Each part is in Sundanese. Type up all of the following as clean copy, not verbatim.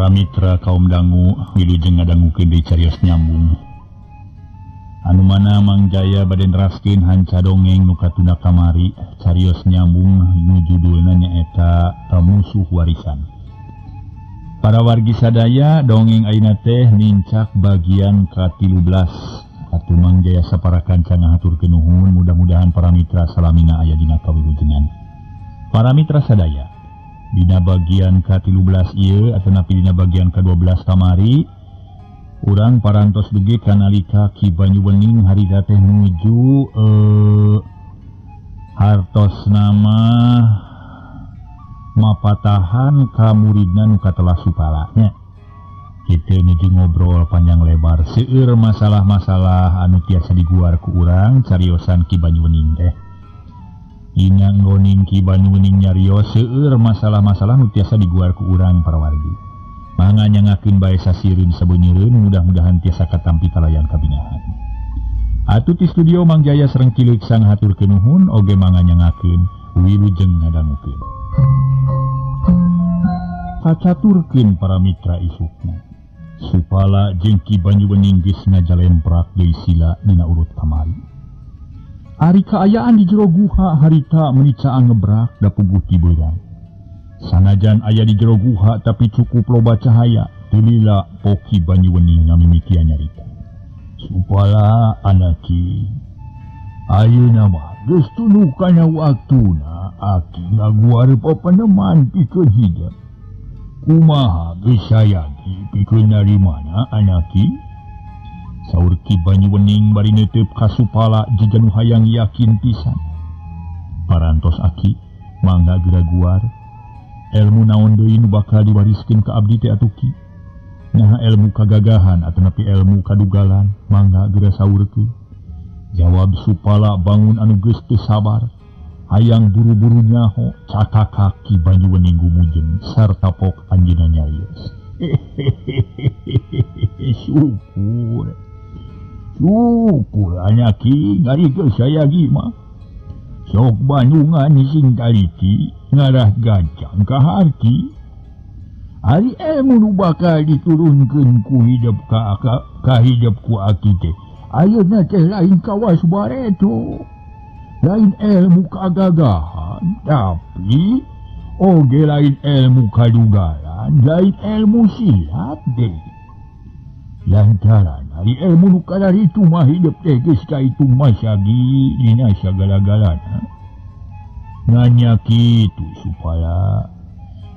Para mitra kaum dangu wilujeng ngadangukeun deui carios nyambung. Anu mana Mang Jaya bade neraskeun hanca dongeng nu katunda kamari carios nyambung nu judulna nyaeta Musuh Warisan. Para wargi sadaya dongeng ayeuna teh nincak bagian ka-13. Atuh Mang Jaya sapara kanca ngahaturkeun nuhun, mudah-mudahan para mitra salamina aya dina kawilujengan. Para mitra sadaya, dina bagian ka-13 ieu atanapi dina bagian ka-12 kamari urang parantos dugi kanalika Ki Banyuwening harita teh nuju hartos nama mapatahan ka muridna nu katelah Supala nya. Kitu nuju ngobrol panjang lebar seueur masalah-masalah anu tiasa diguar ku urang cariosan Ki Banyuwening teh. Dina nggoning Ki Banyuwening nyarios seueur masalah-masalah nu tiasa diguar ku urang para wargi. Mangga nyangakeun bae sasireun sabeunyereun, mudah-mudahan tiasa katampi kalayan kabinahan. Atuh ti studio Mang Jaya sareng Kileuk sang haturkeun nuhun oge mangga nyangakeun wilujeng ngadangukeun. Kacaturkeun para mitra isukna. Supala jeung Ki Banyuwening geus ngajalemprak deui sila dina urut kamari. Ari kaayaan di jero guha harita meuni caang ngebrak da puguh ti beurang. Sanajan aya di jero guha tapi cukup loba cahaya, teu lila Ki Banyuwening ngamimitian nyarita. Supala anaki, ayeuna mah geus tunu kana waktuna aki ngaguar papaneman pikeun hideung. Kumaha geus sayagi pikeun narimana anaki? Saur Ki Banyuwening bari neuteup ka Supala jiga nu hayang yakin pisan. Parantos aki mangga geura guar. Elmu naon deui nu bakal diwariskeun ka abdi teh atuh Ki? Naha elmu kagagahan atanapi elmu kadugalan, mangga geura saurkeun. Jawab Supala bangun anu geus teu sabar. Hayang buru-buru nyaho cakakak Ki Banyuwening gumujeng sarta pok anjeunna nyarios. Syukur. Syukur anaki ngari geus sayagi mah. Sok Bandungan sing taliti ngarah gancang ka harti. Ari ilmu nu bakal diturunkeun ku hidup ka hidup ku aki teh. Ayeuna teh lain kawas bareto. Lain ilmu kagagahan, tapi oge lain ilmu kadugalan, lain ilmu silat deui. Lantaran ari ilmu nu kadaritu mah hidup teh geus kaitung masagi dina sagala-galana. Nanya kitu supaya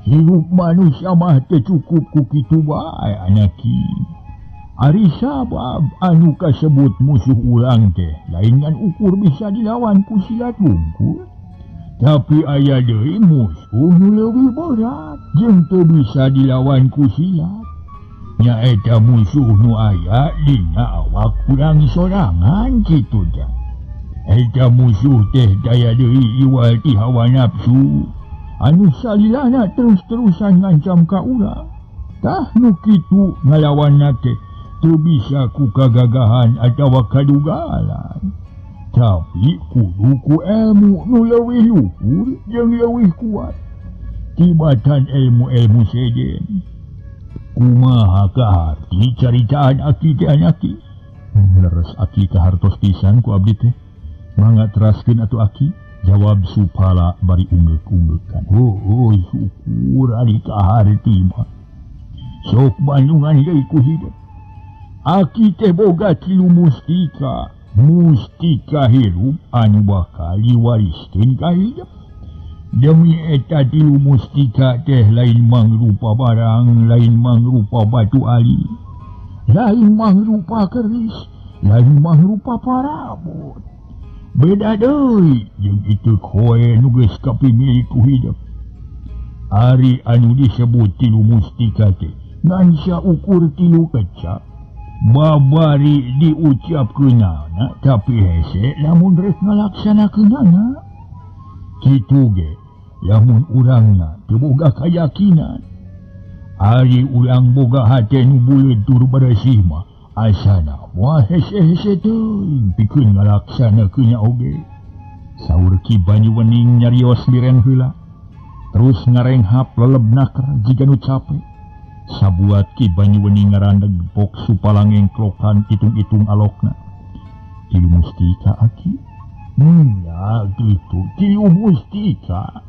hirup manusia mah teu cukup ku kitu bae anaki. Ari sabab anu kasebut musuh urang teh lain ngan ukur bisa dilawan ku silat wungkul, tapi aya deui musuh nu leuwih berat jeung teu bisa dilawan ku silat. Nyaeta musuh nu aya dina awak urang sorangan kitu teh. Eta musuh teh daya deui iwal ti hawa nafsu anu salilana terus-terusan ngancam ka urang. Tah nu kitu ngalawanna teh teu bisa ku kagagahan atawa kadugalan, tapi kudu ku ilmu nu leuwih luhur jeung leuwih kuat tibatan ilmu-ilmu sejen. Kumaha kaharti caritaan aki teh anaki? Leres aki kahartos pisan ku abdi teh. Mangga teraskeun atuh aki? Jawab Supala bari unggeuk-unggeukan. Oh, syukur ari kaharti mah. Sok Bandungan deui ku hideung. Aki teh boga tilu mustika, mustika hirup anu bakal diwariskeun ka hideung. Demi eta tilu mustika teh lain mangrupa barang, lain mangrupa batu ali, lain mangrupa keris, lain mangrupa parabot. Beda deui jeung itu koe nu geus kapimilik ku hideung. Ari anu disebut tilu mustika teh ngan saukur tilu kecap. Babari diucapkeunana tapi hese lamun rek ngalaksanakeunana. Kitu ge lamun urangna teu boga kayakinan. Ari urang boga hate nu buleud tur beresih mah asana moal hese-hese teuing pikeun ngalaksanakeunnya oge. Saur Ki Banyuwening nyarios liren heula. Terus ngarenghap leleb naker jiga nu cape. Sabuat Ki Banyuwening ngarandeg pok Supala ngengklokan itung-itung alokna. Tilu mustika aki? Ya gitu, tilu mustika.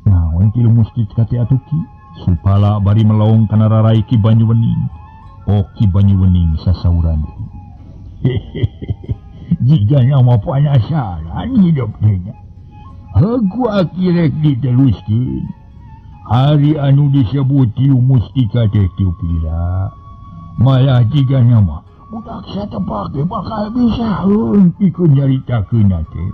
Naon tilu mustika teh atuh Ki? Supala bari melong kana rarai Ki Banyuwening. Oh Ki Banyuwening sasauran deui. Hehehe. Jigana mah penasaran hidup teh nya. Heuh aki rek diteruskeun. Ari anu disebut tilu mustika teh tilu pira. Malah jigana mah budak satepak ge bakal bisa pikeun nyaritakeun teh.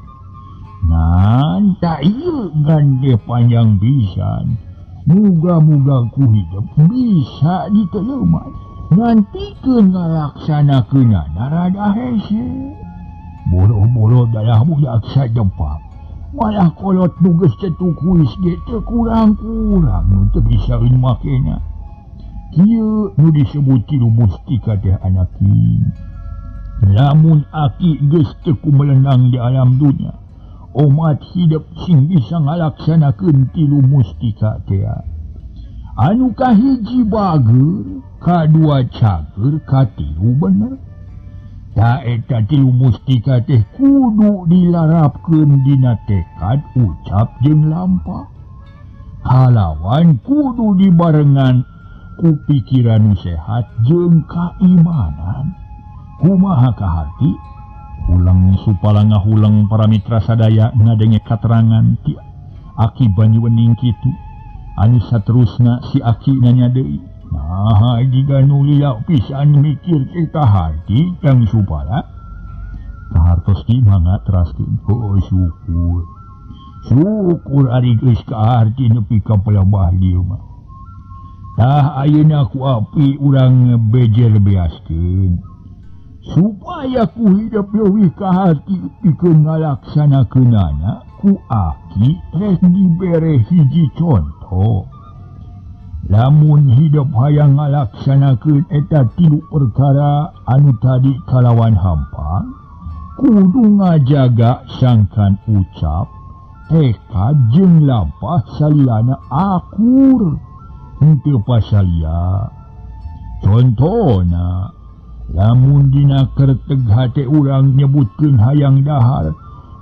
Ngan tak ieu ngan teh panjang pisan. Muga-muga ku hidup bisa diteleuman. Ngan pikeun ngalaksanakeunana rada hese. Boro-boro dalah budak satepak. Malah kolot nu geus teu tukuis ge teu kurang-kurang nu teu bisa makena. Kieu nu disebut tilu mustika teh anaki. Lamun aki geus teu kumelenang di alam dunya, omat hidup sing bisa ngalaksanakeun tilu mustika teh. Anu kahiji bager, kadua cager, katilu bener. Ta eta tilu mustika teh kudu dilarapkeun dina tekad, ucap jeung lampah. Kalawan kudu dibarengan ku pikiran nu sehat jeung kaimanan. Kumaha kaharti? Ulang Supala ngahulang para mitra sadaya ngadenge katerangan ti Aki Banyuwening kitu. Anu saterusna si Aki nanya deui. Nah, jika nu lila pisan mikir teh kaharti Kang Supala. Kahartos ki mangga teraskeun. Heuh syukur. Syukur ari geus kaharti nepi ka palebah dieu mah. Tah ayeuna ku api urang bejer beaskeun. Supaya ku hidup leuwih kaharti pikeun ngalaksanakeunana ku aki rek dibere hiji contoh. Lamun hidup hayang ngalaksanakeun eta tilu perkara anu tadi kalawan hampang, kudu ngajaga sangkan ucap, tekad jeung lampah salilana akur. Henteu pasalia. Contona, lamun dina kerteg hate urang nyebutkeun hayang dahar,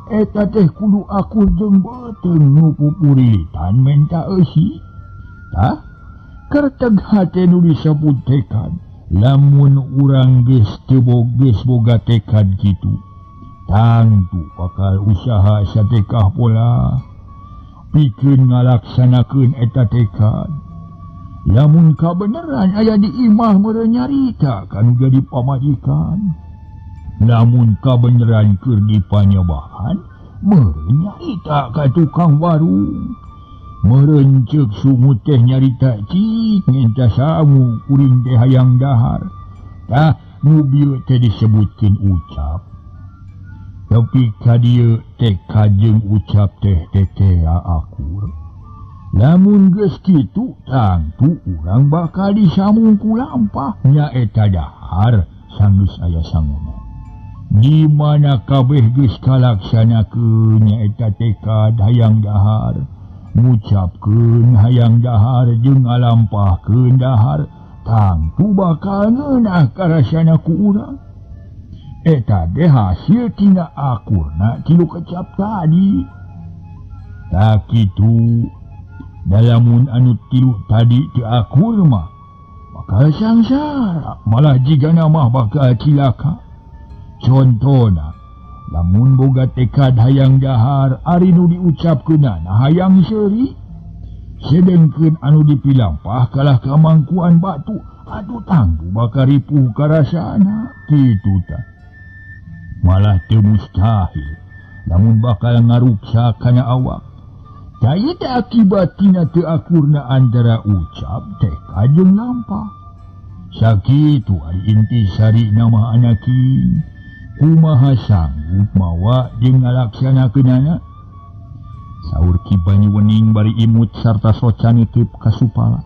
eta teh kudu akur jeung beuteung nu pupurilitan menta eusi. Tah, kerteg hate nu disebut tekad, lamun urang geus teu geus boga tekad kitu, tangtu bakal usaha satekah pola pikeun ngalaksanakeun eta tekad. Lamun kabeneran aya di imah meureun nyarita kanu jadi pamajikan. Lamun kabeneran keur dipanyebahan meureun nyarita ka tukang warung. Meureun ceuk sungut teh nyarita cik minta sangu kuring teh hayang dahar. Tah nu bieu teh disebutkeun ucap. Tapi ka dieu tekad jeung ucap teh teh akur. Lamun geus kitu tangtu urang bakal disamung ku lampah nyaeta dahar sanggeus aya sanguna. Di mana kabeh geus kalaksanakeun nyaeta tekad hayang dahar, ngucapkeun hayang dahar jeung ngalampahkeun dahar, tangtu bakal ngeunah karasana ku urang. Eta teh hasil tina akurna tilu kecap tadi. Tah kitu. Dalamun anu tilu tadi teu akur mah bakal sangsara, malah jigana mah bakal cilaka. Contona, lamun boga tekad hayang dahar ari nu diucapkeunana hayang seuri, sedengkeun anu dipilampah kalah kamangkuan batu, atuh tangtu bakal ripuh karasana kitu tah. Malah teu mustahil lamun bakal ngaruksak kana awak. Daya teh akibat tina teu akurna antara ucap tekad jeung lampah. Sakitu ari intisari nama anaki. Kumaha sanggup mawa jeung ngalaksanakeunana? Saur Ki Banyuwening bari imut sarta soca nitip ka Supala.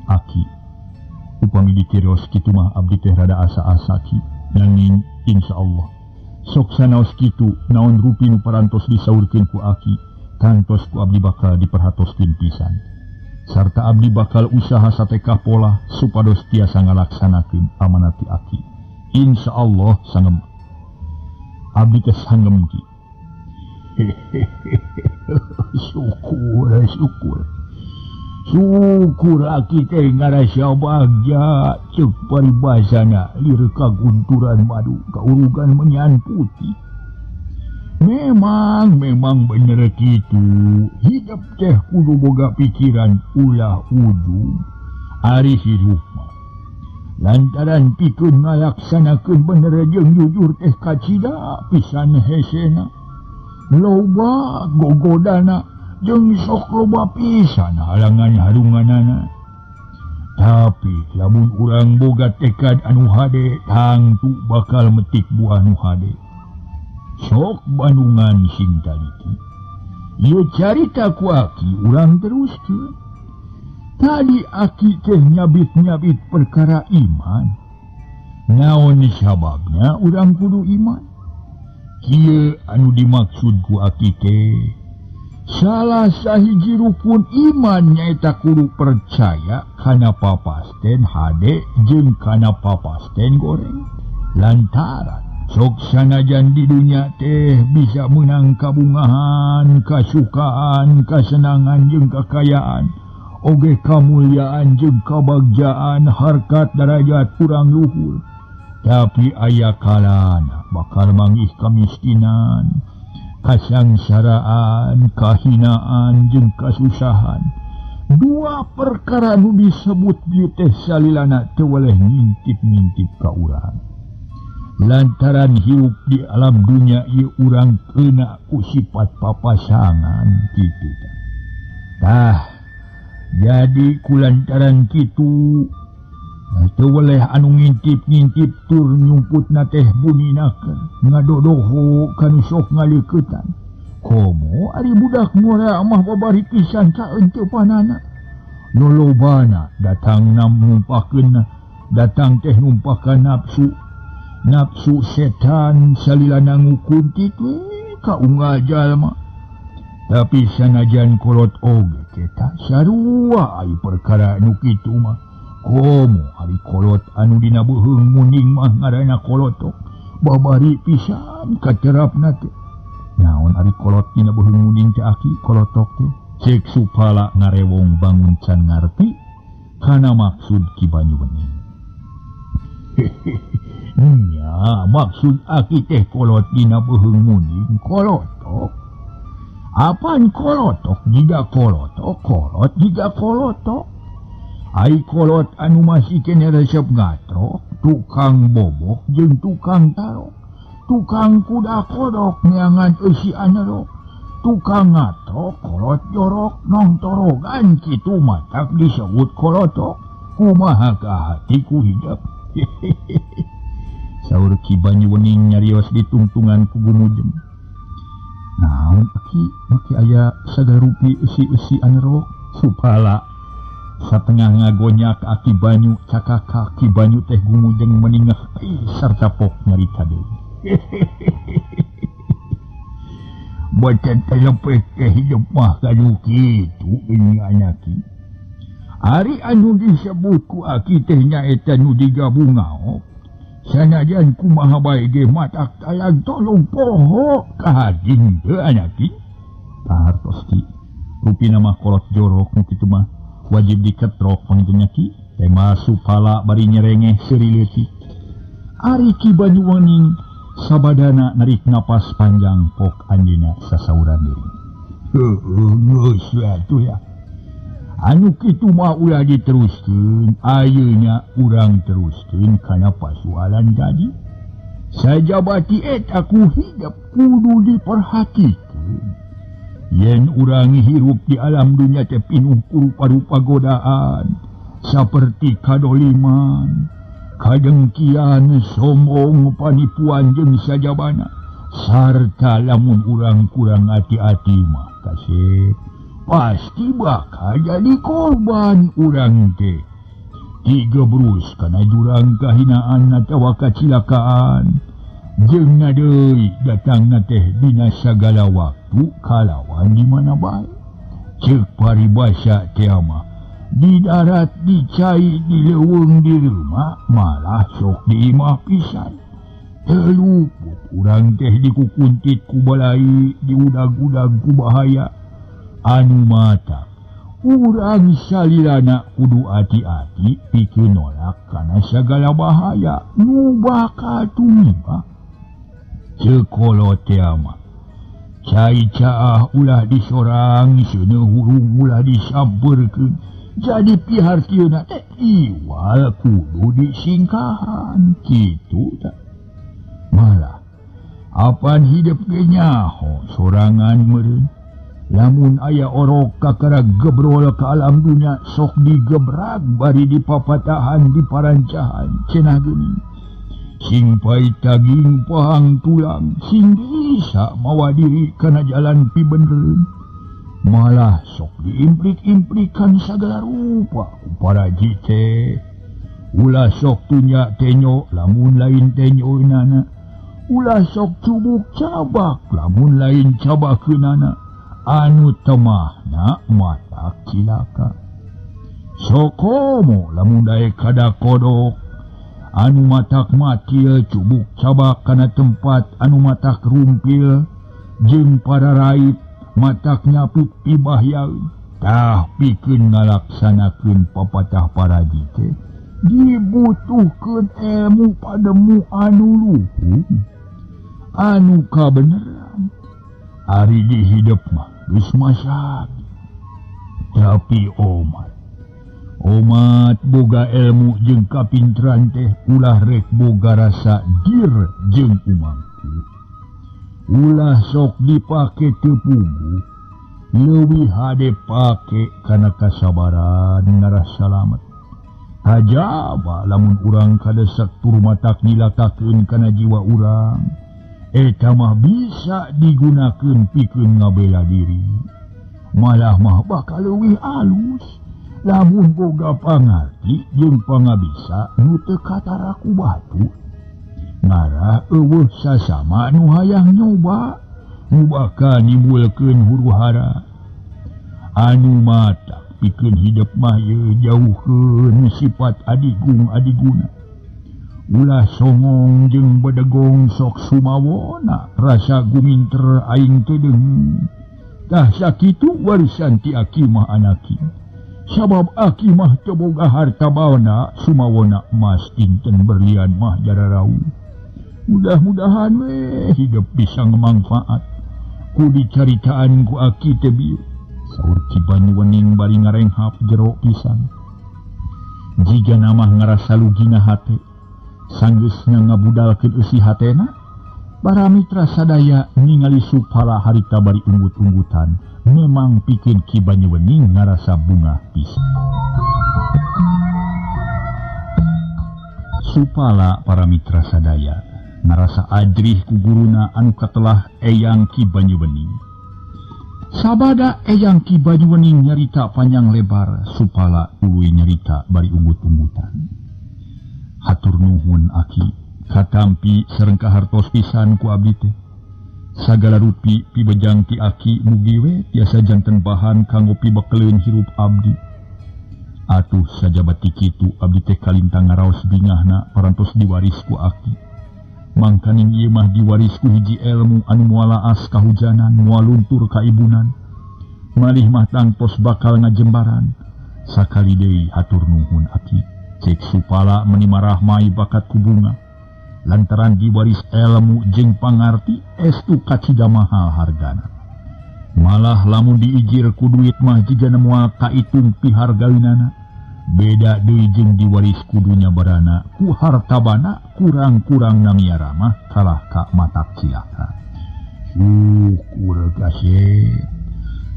Aki, upami ditirios kitu mah abdi teh rada asa-asa ki. Nanging insyaallah sok sanaos kitu naon rupi nu parantos disaurkeun ku aki. Kantos ku abdi bakal diperhatoskeun pisan. Sarta abdi bakal usaha satekah pola supados tiasa ngalaksanakeun amanat ti aki. Insyaallah sangem. Abdi teh sangem ki. Syukur, syukur. Syukur aki teh ngarasa bagja ceuk paribasana lir kagunturan madu kaurugan menyan putih. Memang bener kitu. Hidup teh kudu boga pikiran ulah ujung ari hirup mah. Lantaran pikeun ngalaksanakeun bener jeung jujur teh kacida pisan hesena. Loba gogodana jeung sok loba pisan halangan harunganana. Tapi lamun urang boga tekad anu hade tangtu bakal metik buah nu hade. Sok Bandungan sing taliti. Ieu carita ku aki urang teruskeun. Tadi aki teh nyabit-nyabit perkara iman. Naon sababna urang kudu iman? Kieu anu dimaksud ku aki teh. Salah sahiji rukun iman nyaeta kudu percaya kana papasten hade jeung kana papasten goreng. Lantaran sok sanajan di dunya teh bisa menang kabungahan, kasukaan, kasenangan jeung kakayaan, oge kamuliaan jeung kabagjaan, harkat darajat kurang luhur. Tapi aya kalana bakal manggih kamiskinan, kasangsaraan, kahinaan jeung kasusahan. Dua perkara nu disebut ieu teh salilana teu weleh ngintip-ngintip ka urang. Lantaran hirup di alam dunia ieu urang kena ku sifat papasangan kitu tah. Tah jadi kulantaran kitu teu weleh anu ngintip-ngintip tur nyumputna teh buninakeun ngadodoho kanu sok ngaleuketan. Komo ari budak ngora mah babari pisan ka henteu panana. Nu lobana datang numpakeun datang teh numpakan nafsu. Nafsu setan salilana ngukum kitu ka unggal jalma. Tapi sanajan kolot oge teh sarua ai perkara nu kitu mah. Komo ari kolot anu dina beuheung muning mah ngaranna kolotok. Babari pisan katerapna teh. Naon ari kolot dina beuheung muning teh aki kolotok teh? Cek Supala ngarewong bangun can ngarti kana maksud Ki Banyuwening. Nya maksud aki teh kolot dina beuheung muning kolotok. Apaan kolotok jiga kolotok, kolot jiga kolotok. Ai kolot anu masih kene resep ngatrok, tukang bobok jeung tukang tarok, tukang kuda kodok neangan eusi anerok, tukang ngatrok kolot jorok nongtorogan kitu matak disebut kolotok. Kumaha ka hatiku hidep. Saur Ki Banyuwening nyarios ditungtungan ku gumujeng. Naon aki make aya sagarupi eusi-eusi anerok? Supala satengah ngagonyak aki banyu cakaka Ki Banyu teh gumujeng meningah sarta pok nyarita deui. Bocan telepet teh hidup mah kanu kitu ini anaki. Ari anu disebut ku aki teh nyaeta nu digabungaok. Sanajan kumaha bae ge matak talag tolong poho kahadin teu anaki. Tahartos ki. Rupina mah kolot jorok nu kitu mah wajib diketrok panginten ki. Tema Supala bari nyerengeh seuri leutik. Ari Ki Banyuwening sabadana narik napas panjang pok anjeunna sasauran deui. Heueuh geus atuh ya. Anu kitu mah ulah diteruskeun, ayeuna urang teruskeun kana pasualan tadi. Sajabati eta ku hidup kudu diperhatikeun. Yen urang hirup di alam dunia teh pinuh ku rupa-rupa godaan, saperti kadoliman, kadengkian, sombong, panipuan jeung sajabana. Sarta lamun urang kurang hati-hati mah kasep pasti bakal jadi korban urang teh. Digebrus kana jurang kahinaan atawa kacilakaan. Jeung deui datangna teh dina sagala waktu kalawan di mana bae. Ceuk paribasa teh mah Di darat di cai di leuweung di rumah malah sok di imah pisan. Teu luput urang teh dikukuntit ku balai diudag-udag ku bahaya. Anu mata urang salilana kudu ati-ati pikeun nolak kana sagala bahaya nu bakal tumiba. Ceuk kolot teh mah cai caah ulah disorang seuneu hurung ulah disampeurkeun. Jadi pihartieuna teh iwal kudu disingkahan kitu tah. Malah apan hidup ge nyaho sorangan meureun. Lamun aya orok kakara gebrol ka alam dunya sok digebrag bari dipapatahan diparancahan cenah geuning. Sing pait daging pahang tulang sing bisa mawa diri kana jalan pibenereun. Malah sok diimplik-implikan sagala rupa ku para jite. Ulah sok tunya tenyo lamun lain tenyoeunana. Ulah sok cubuk cabak lamun lain cabakeunana. Anu temahna mata cilaka. Sokomo lamun daek kada kodok. Anu matak matil cubuk cabak kana tempat anu matak rumpil jeung para raib matak nyapit pibahyaeun. Tah pikeun ngalaksanakeun papatah paraji teh dibutuhkeun ilmu pademu anu luhung anu kabeneran. Ari di hidup mah geus masak. Tapi omat boga ilmu jeung kapinteran teh ulah rek boga rasa dir jeung umangku. Ulah sok dipake teu puguh, leuwih hade pake kana kasabaran ngarah salamet. Kajaba lamun urang kadesak tur matak nilakakeun kana jiwa urang, eta mah bisa digunakeun pikeun ngabela diri. Malah mah bakal leuwih alus lamun boga pangarti jeung pangabisa nu teu katara ku batu. Ngarah eueuh sasama nu hayang nyoba nu bakal nimbulkeun huru-hara. Anu matak pikeun hidup mah ieu jauhkeun sifat adigung adiguna. Ulah songong jeung bedegong sok sumawona rasa guminter aing teu deung. Tah sakitu warisan ti aki mah anaki. Sabab aki mah teu boga harta banda sumawona emas inten berlian mah jararau. Mudah-mudahan we hidup bisa ngemangfaat ku dicaritaan ku aki teh bieu. Saur Ki Banyuwening bari ngarenghap jero pisan. Jiga namah ngarasa lugina hate, sanggeusna ngabudalkeun eusi hatena, para mitra sadaya ningali Supala harita bari unggut-unggutan, memang pikeun Ki Banyuwening ngarasa bungah pisan. Supala para mitra sadaya ngarasa ajrih ku guruna anu katelah Eyang Ki Banyuwening. Sabada Eyang Ki Banyuwening nyarita panjang lebar, Supala tuluy nyarita bari unggut-unggutan. Hatur nuhun aki, katampi sareng kahartos pisan ku abdi teh. Sagala rupi pibejang ti aki mugi we tiasa janten bahan kanggo pibekeleun hirup abdi. Atuh sajabati kitu abdi teh kalintang ngaraos bingahna parantos diwaris ku aki. Mangkaning ieu mah diwaris ku hiji elmu anu moal laas kahujanan, moal luntur kaibunan. Malih mah tangtos bakal ngajembaran. Sakali deui hatur nuhun aki. Cek Supala meni marahmai bakat ku bunga. Lantaran diwaris elmu jeung pangarti estu kacida mahal hargana. Malah lamun diijir ku duit mah jigana moal kaitung pihargaeunana. Beda deui jeung diwaris kudunya barana ku hartabana kurang-kurang namiara mah kalah ka matak cilaka. Syukur kasih,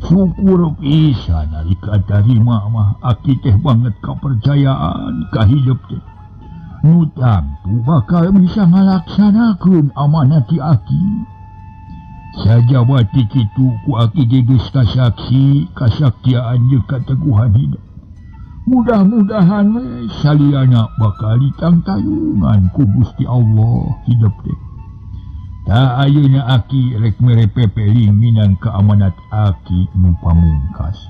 syukur pisan nalika tarima mah aki teh banget kapercayaan ka hidup teh. Nu tangtu bakal bisa ngalaksanakeun amanat ti aki. Sajabati kitu ku aki ge geus kasaksi kasaktiaan jeung kateguhan hidup. Mudah-mudahan we saliana bakal ditangtayungan ku Gusti Allah hidup teh. Ta ayeuna aki rek mere pepeling minangka amanat aki nu pamungkas.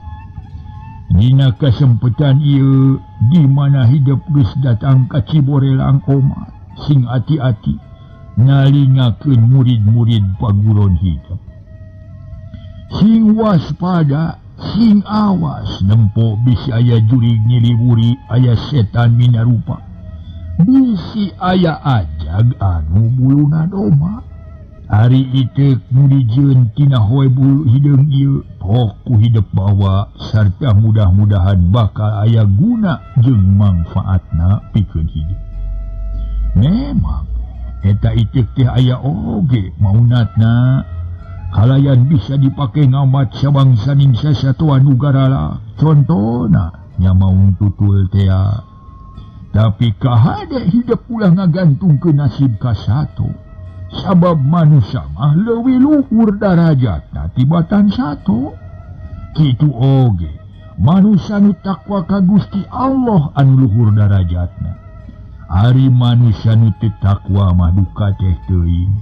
Dina kasempetan ieu di mana hidup geus datang ka Ciborelang omat sing ati-ati nalingakeun murid-murid paguron hidup. Sing waspada, sing awas nempo bisi aya jurig nyiliwuri, aya setan minarupa. Bisi aya ajag anu buluna doma. Ari iteuk nu dijieun tina hoe bulu hideung ieu pok ku hidep bawa sarta mudah-mudahan bakal aya guna jeung mangfaatna pikeun hidup. Memang eta iteuk teh aya oge maunatna kalayan bisa dipake ngamat sabangsaning sasatuan nu garala. Contona nya maung tutul tea. Tapi kahade hidup ulah ngagantungkeun nasib ka sato. Sabab manusia mah leuwih luhur darajatna tibatan sato. Kitu oge manusia nu takwa ka Gusti Allah anu luhur darajatna. Ari manusia nu teu takwa mah duka teh teuing.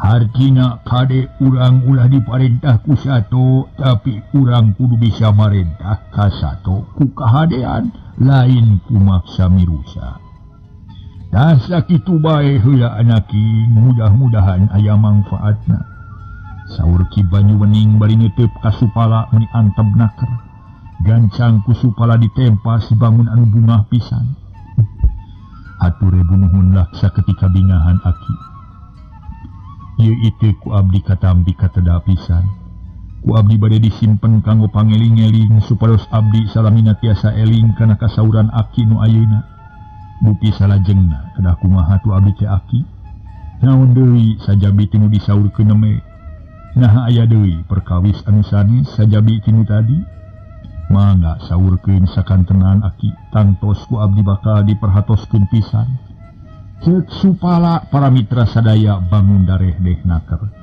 Hartina kade urang ulah diparentah ku sato, tapi urang kudu bisa marentah ka sato ku kahadean lain ku maksa mirusa. Tah sakitu bae heula anaki, mudah-mudahan aya mangfaatna. Saur Ki Banyuwening bari neuteub ka Supala meuni antep naker. Gancang ku Supala ditempa si bangun anu bungah pisan. Hatur nuhun lah saketika bingahan aki. Ieu iteuk ku abdi katampi kateda pisan. Ku abdi bade disimpen kanggo pangeling-eling supados abdi salamina tiasa eling kana kasauran aki nu ayeuna. Bupi salajengna kedah kumaha tu abdi teh aki. Naon deui sajabi tinu disaurkeun neme. Naha aya deui perkawis anu sanes sajabi tinu tadi. Mangga saurkeun sakantenan aki, tangtos ku abdi bakal diperhatoskeun pisan. Ceuk Supala para mitra sadaya bangun dareh deh naker.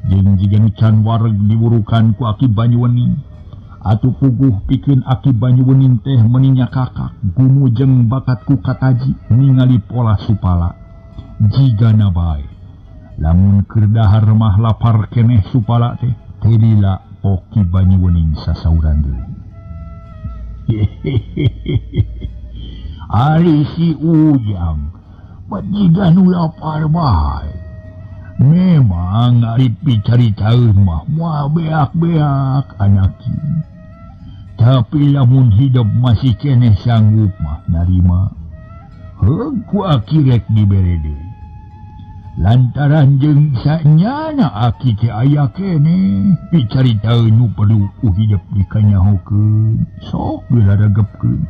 Jeung jiga nu can wareg diwurukan ku Aki Banyuwening. Atuh puguh pikeun Aki Banyuwening teh meuni nyakakak gumujeng bakat ku kataji ningali pola Supala. Jigana bae. Lamun keur dahar mah lapar keneh Supala teh, teu lila Ki Banyuwening sasauran deui. Ari si Ujang jiga nu lapar bae. Memang ari picaritaeun mah moal beak-beak anaki. Tapi lamun hidup masih keneh sanggup mah narima. Heug ku aki rek dibere deui. Lantaran jeung sanyana aki teh aya keneh picaritaeun nu perlu ku hidup dikanyahokeun. Sok geura regepkeun.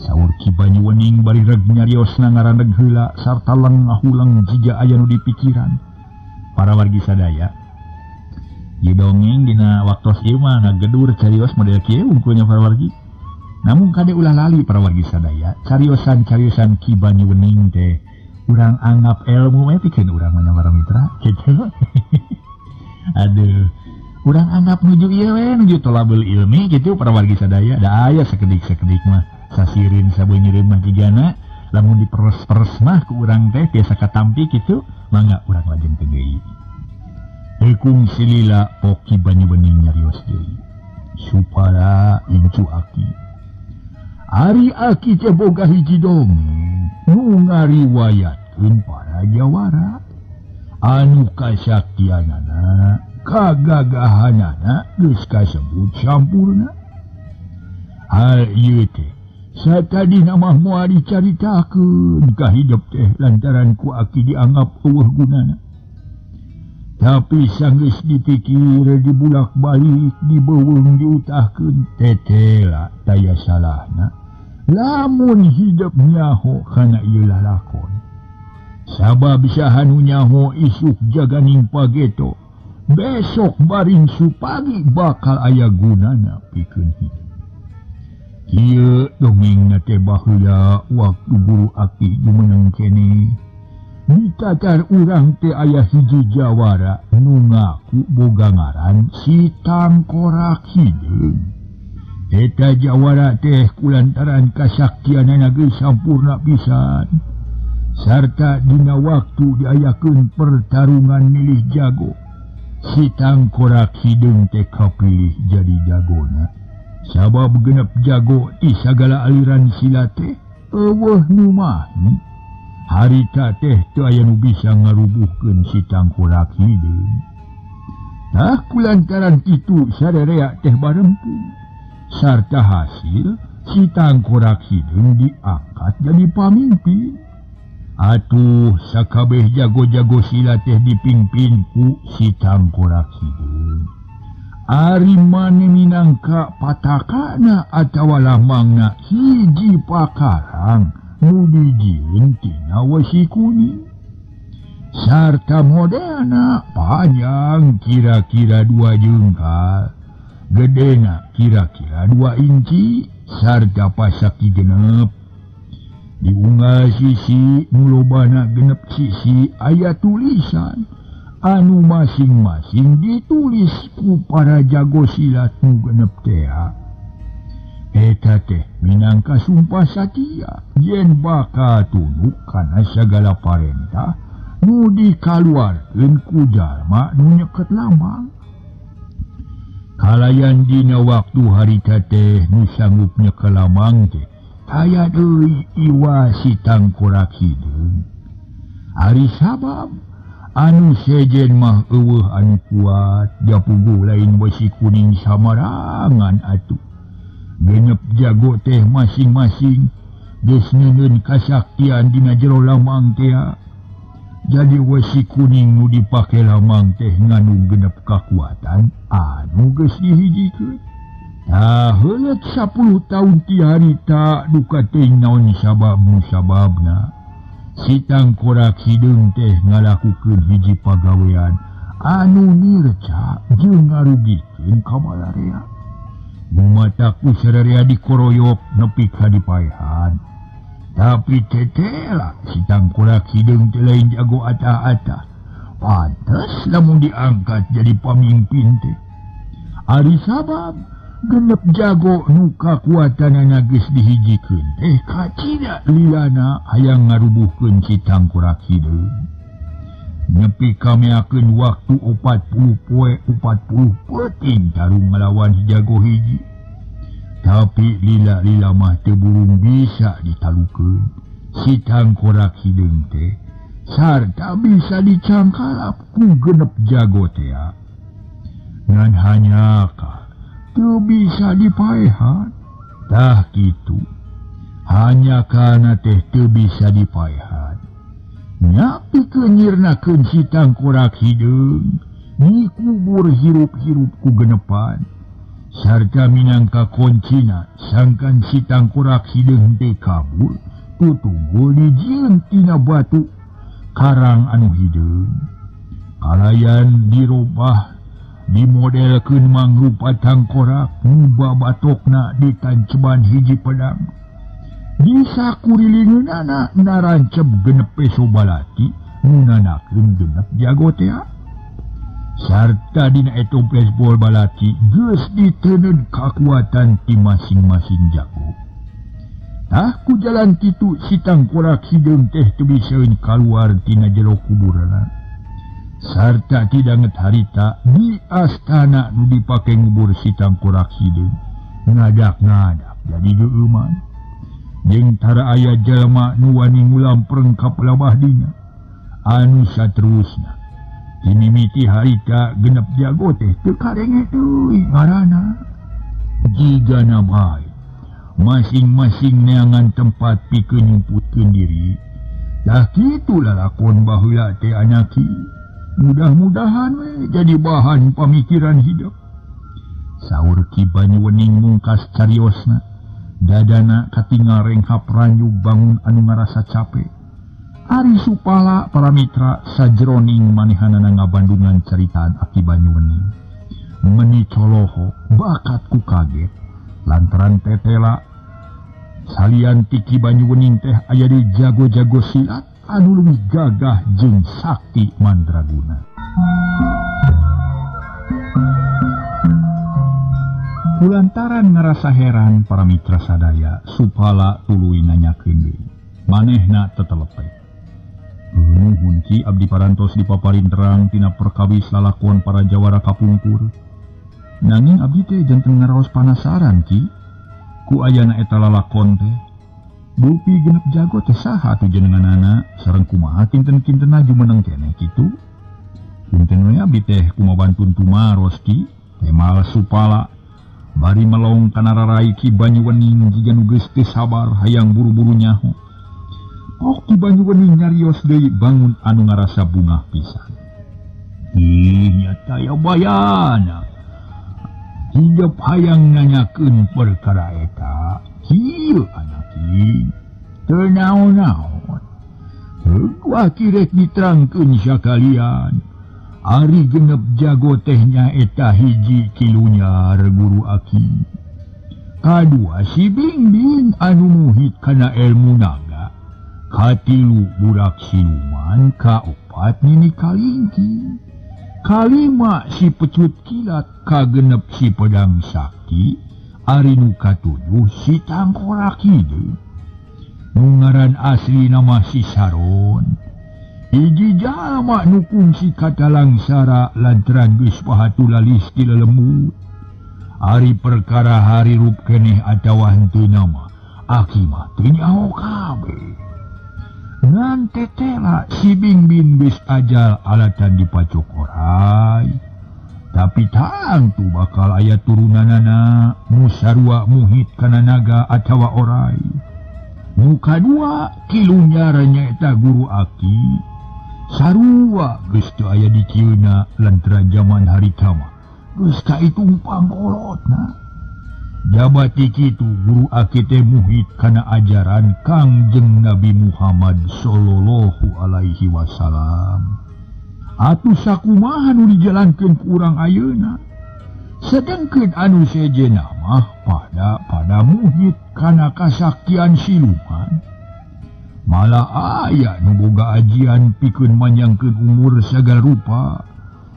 Saur Ki Banyuwening bari reg nyariosna ngaraneg heula sarta lengah-huleng jiga aya nu dipikiran. Para wargi sadaya, ieu dongeng dina waktos ieu mah ngagedur carios model kieu unggulnya para wargi. Namun kade ulah lali para wargi sadaya, cariosan-cariosan Ki Banyuwening teh urang anggap ilmu we pikeun urang mah para mitra kitu. Aduh, urang anggap nuju ieu we nuju tolabul ilmi kitu para wargi sadaya. Da aya sakedik-sakedik mah sasirin sabeunyereun mah jigana lamun diperes-peres mah ku urang teh biasa katampi kitu, mangga urang lajengkeun deui. Heukeung silila Ki Banyuwening nyarios deui. Supala incu aki. Ari aki teh boga hiji dongeng nu ngariwayatkeun para jawara anu kasaktianana kagagahanana geus kasebut sampurna. Hal ieu teh satadina mah moal dicaritakeun ka hidup teh lantaran ku aki dianggap eueuh gunana. Tapi sanggeus dipikir dibulak-balik dibeuweung diutahkeun tetela taya salahna. Lamun hidup nyaho kana ieu lalakon. Sabab saha nu nyaho isuk jaganing pageto, besok baring supagi bakal aya gunana pikeun hidup. Ieu dongengna teh baheula waktu guru aki jumeneng keneh. Ditatar urang teh aya hiji jawara nu ngaku boga ngaran si Tangkorak Hideung. Eta jawara teh kulantaran kasaktianana geus sampurna pisan. Sarta dina waktu diayakeun pertarungan milih jago, si Tangkorak Hideung teh kapilih jadi jagona. Sabab genep jago ti sagala aliran silat teh eueuh nu mahi. Harita teh teu aya nu bisa ngarubuhkeun si Tangkorak Hideung. Tah kulantaran kitu sarerea teh barempung. Sarta hasil si Tangkorak Hideung diangkat jadi pamimpin. Atuh sakabeh jago-jago silat teh dipimpin ku si Tangkorak Hideung. Ari mane minangka patakana atawa lamangna hiji pakarang nu dijieun tina wesi kuning. Sarta modelna panjang kira-kira 2 jengkal, gedena kira-kira 2 inci, sarta pasaki genep. Diunggal sisi nu lobana genep sisi aya tulisan anu masing-masing ditulis ku para jago silat nu genep tea. Eta teh minangka sumpah satia yen bakal tunduk kana sagala parentah nu dikaluarkeun ku jalma nu nyeket lambang. Kalayan dina waktu harita teh nu sanggup nyekel lambang teh aya deui iwa si Tangkorak Hideung. Ari sabab anu sejen mah eueuh anu kuat japuguh lain besi kuning samarangan atuh. Genep jago teh masing-masing geus nyeun kasaktian dina jero lamang teh. Jadi wesi kuning nu dipake lamang teh ngandung genep kakuatan anu geus dihijikeun. Tah heuleut 10 tahun ti harita duka teuing naon sabab musababna. Si Tangkorak Hideung teh ngalakukeun hiji pagawean anu nirca jeung ngarugikeun ka balarea. Mata ku sararea dikoroyok nepi ka dipaehan. Tapi tetela si Tangkorak Hideung teh lain jago atah-atah. Pantes lamun diangkat jadi pamimpin teh. Ari sabab genep jago nu kakuatanana geus dihijikeun teh kacida lilana hayang ngarubuhkeun si Tangkorak Hideung. Nepi kameakeun waktu 40 poe 40 peuting tarung ngalawan jago hiji. Tapi lila-lila mah teu burung bisa ditalukeun si Tangkorak Hideung teh sarta bisa dicangkalap ku genep jago tea. Ngan hanyaka teu bisa dipaehan. Tah kitu hanya kana teh teu bisa dipaehan. Nya pikeun nyirnakeun si Tangkorak Hideung dikubur hirup-hirup ku genepan sarta minangka koncina sangkan si Tangkorak Hideung teh kabur tutunggul dijieun tina batu karang anu hideung. Kalayan dirobah dimodelkeun mangrupa tangkorak nu babatokna ditanceban hiji pedang. Disakurilingeunana naranceb genep peso balati nu nanakeun genep jago tea. Sarta dina eta baseball balati geus diteundeun kakuatan ti masing-masing jago. Tah ku jalan kitu si Tangkorak Hideung teh teu bisaeun kaluar tina jero kuburanna. Sarta tidanget harita di astana nu dipake ngubur si Tangkorak Hideung ngadak-ngadak jadi geueuman. Jeung tara aya jalma nu wani ngulampreng ka pelabah dinya. Anu saterusna timimiti harita genep jago teh teu karenge deui ngaranna. Jigana bae masing-masing neangan tempat pikeun nyumputkeun diri. Tah kitu lalakon baheula teh anaki. Mudah-mudahan we jadi bahan pamikiran hidup. Saur Ki Banyuwening mungkas cariosna. Dadana katingal renghap ranjug bangun anu ngarasa capek. Ari Supala para mitra sajroning manehanana ngabandungan caritaan Aki Banyuwening. Meni coloho bakat ku kaget lantaran tetela salian ti Ki Banyuwening teh aya di jago-jago silat anu leuwih gagah jeung sakti mandraguna. Kulantaran ngerasa heran para mitra sadaya, Supala tuluy nanyakeun deui. Manehna tetelepe. Nuhun Ki, abdi parantos dipaparin terang tina perkawis lalakon para jawara kapungkur. Nanging abdi teh janten ngaraos panasaran Ki. Ku ayana eta lalakon teh. Dupi genep jago teh saha atuh jenenganana sareng kumaha kinten-kintenna jumeneng keneh kitu. Punten we abdi teh kumabantun tumaros Ki. Temal Supala bari melong kana rarai Ki Banyuwening jiga nu geus teu sabar hayang buru-buru nyaho. Oh Ki Banyuwening nyarios deui bangun anu ngarasa bungah pisan. Ih nyata ya bayana. Hijab hayang nanyakeun perkara eta. Kieu anak ki. Teu naon-naon. Heuh aki rek diterangkeun sakalian. Ari genep jago teh nyaeta hiji Kilunyar guru aki. Kadua si Bingbing anu muhit kana ilmu naga. Katilu budak siluman, kaopat Nini Kalingki. Kalima si pecut kilat, kagenep si pedang sakti, ari nu katujuh si tangkorak hideung. Nu ngaran asli nama si Saron. Hiji jalma nu kungsi katalangsara lantaran geus pahatu lalis ti lelembut. Ari perkara harirup keneh atawa henteu nama, aki mah teu nyaho kabeh. Ngan tetela si Bingbing geus ajal alatan dipacok orai. Tapi tangtu bakal aya turunanana nu sarua muhit kana naga atawa orai. Nu kadua Kilunyar nyaeta guru aki. Sarua geus teu aya di cieuna lantaran jaman harita mah geus kaitung pangkolotna. Jabati kitu guru aki teh muhit kana ajaran Kangjeng Nabi Muhammad sallallahu alaihi wasallam. Atuh sakumaha nu dijalankeun ku urang ayeuna? Sedengkeun anu sejenna mah pada muhit kana kasaktian siluman. Malah aya nu boga ajian pikeun manjangkeun umur sagala rupa.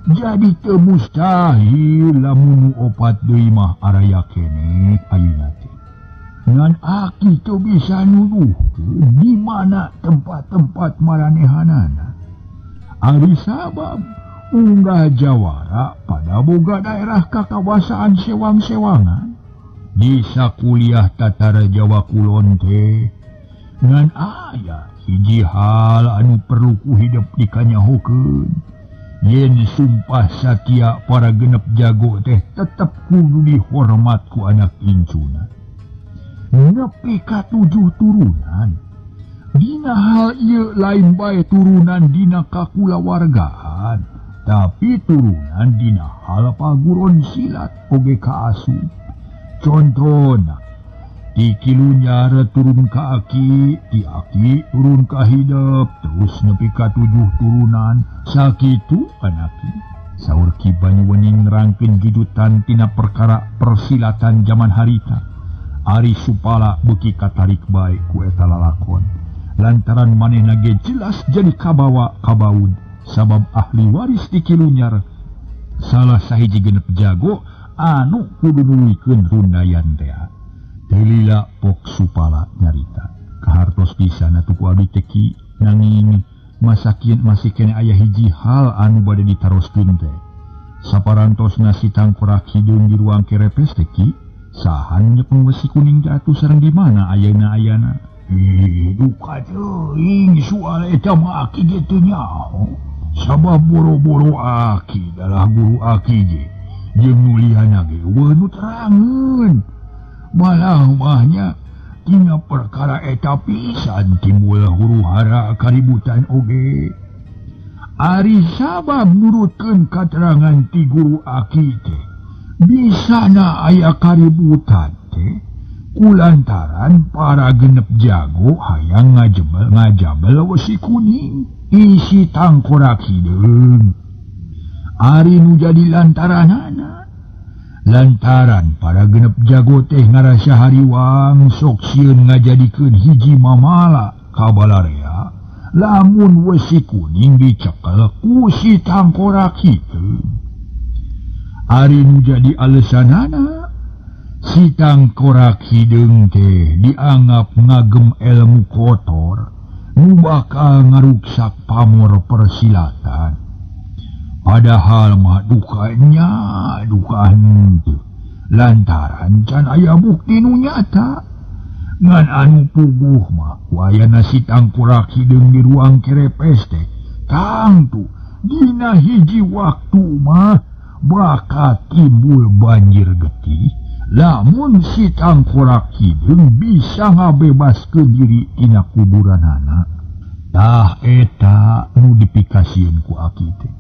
Jadi teu mustahil lamun nu opat deui mah araya keneh ayeuna teh. Ngan aki teu bisa nuduhkeun di mana tempat-tempat maranehanana. Ari sabab unggah jawara pada boga daerah kakawasaan sewang-sewangan. Di sakuliah Tatara Jawa Kulon teh ngan aya hiji hal anu perlu ku hidup dikanyahokeun. Yen sumpah satia para genep jago teh tetep kudu dihormat ku anak incuna. Nepi ka 7 turunan. Dina hal ieu lain bae turunan dina kakulawargaan, tapi turunan dina hal paguron silat oge kaasu. Contona ti Kilunyar turun ka aki, ti aki turun ka hidep, terus nepi ka 7 turunan, sakitu anaki. Saur Ki Banyuwening nerangkeun jujutan tina perkara persilatan jaman harita. Ari Supala beuki katarik bae ku eta lalakon. Lantaran manehna ge jelas jadi kabawa kabaud sabab ahli waris ti Kilunyar salah sahiji genep jago anu kudu nuluykeun rundayan teh. Delila pok Supala nyarita. Kahartos pisan atuh ku abdi teh Ki, nanging masakian masih kene aya hiji hal anu bade ditaroskeun teh. Saparantosna si tangkorak hideung di ruang kerepes teh Ki, saha nu nyepeng wesi kuning teh atuh sareng di mana ayeuna-ayana? Ih, duka teuing soal eta mah aki ge teu nyaho. Sabab boro-boro aki dalah guru aki ge jeung nu liyana ge eueuh nu terangeun. Malah mahnya tina perkara eta pisan timbul huru hara kaributan oge. Ari sabab nurutkeun katerangan ti guru aki teh, bisana aya kaributan teh kulantaran para genep jago hayang ngajabel wesi kuning isi tangkorak hideung. Ari nu jadi lantaranana lantaran para genep jago teh ngarasa hariwang sok sieun ngajadikeun hiji mamala ka balarea lamun wesi kuning dicekel ku si tangkorak hideung. Ari nu jadi alesanana si tangkorak hideung teh dianggap ngagem ilmu kotor nu bakal ngaruksak pamor persilatan. Padahal mah dukanya duka henteu lantaran can aya bukti nu nyata. Ngan anu puguh mah ku ayana si tangkorak hideung di ruang kerepes teh tangtu dina hiji waktu mah bakal timbul banjir getih lamun si tangkorak hideung bisa ngabebaskeun diri tina kuburanana. Tah eta nu dipikasieun ku aki teh.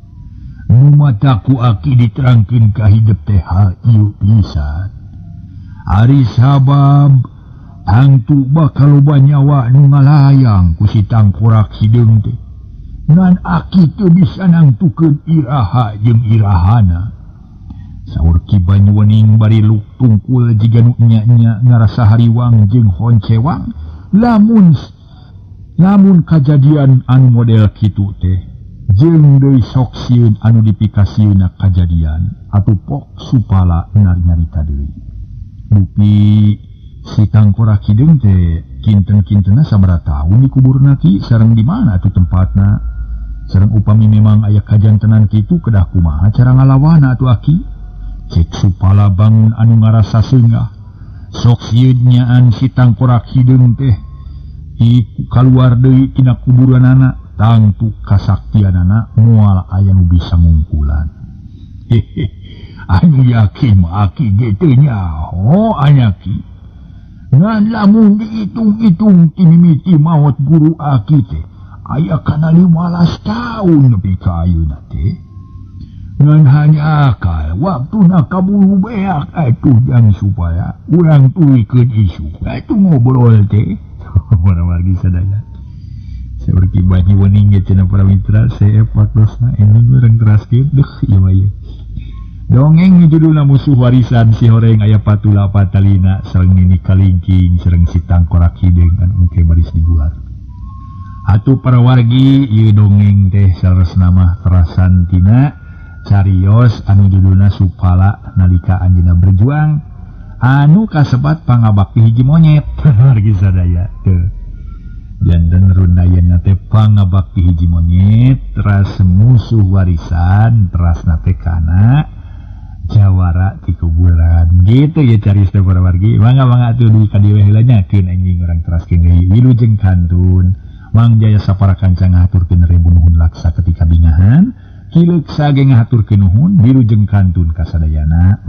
Nu mata ku aki diterangkeun ka hidep teh hal ieu pisan. Ari sabab tangtu bakal loba nyawa nu ngalayang ku si tangkorak hideung teh. Ngan aki teu bisa nangtukeun iraha jeung irahana. Saur Ki Banyuwening bari luk tungkul jiga nu nya-nya ngarasa hariwang jeung honcewang lamun kajadian anu model kitu teh jeung deui sok sieun anu dipikasieunna kajadian atuh pok supala nyarita deui. Dupi si tangkorak hideung teh kinten-kintenna sabaraha taun dikuburna ki sareng di mana atuh tempatna? Sareng upami memang aya kajantenan kitu kedah kumaha cara ngalawana atuh aki? Cek supala bangun anu ngarasa seungah. Sok sieun nyaan si tangkorak hideung teh kaluar deui tina kuburanana tangtu kasaktianana moal aya nu bisa ngungkulan. Hehe, anu yakin mah aki ge teu nyaho anya ki. Ngan lamun diitung-itung ti mimiti maot guru aki teh aya kana 15 taun nepi ka ayeuna teh. Ngan hanya akal waktuna kaburu beak atuh jang supaya urang tulikeun isu atuh ngobrol teh. Para wargi sadaya. Saur Ki Banyuwening ge cenah para mitra CF waktosna ending urang teraskeun deuh ieu mah ieu. Dongeng judulna Musuh Warisan si horeng aya patula patalina sareng nini kalingking sareng si tangkorak hideung anu engke baris dibuat. Atuh para wargi ieu dongeng teh saleresna mah terasan tina carios anu judulna Supala nalika anjeunna berjuang anu kasebat pangabakti hiji monyet. Wargi sadaya teu. Janten rundayanna teh pangabakti hiji monyet teras musuh warisan terasna teh kana jawara di kuburan gitu ya cari teh para wargi. Mangga mangga atuh di ka dieu heula nyakeun anjing urang teraskeun deui wilujeng kantun. Mang Jaya sapara kanca ngahaturkeun ribu nuhun laksa ketika bingahan kileuk sage ngahaturkeun nuhun wilujeng kantun kasadayana.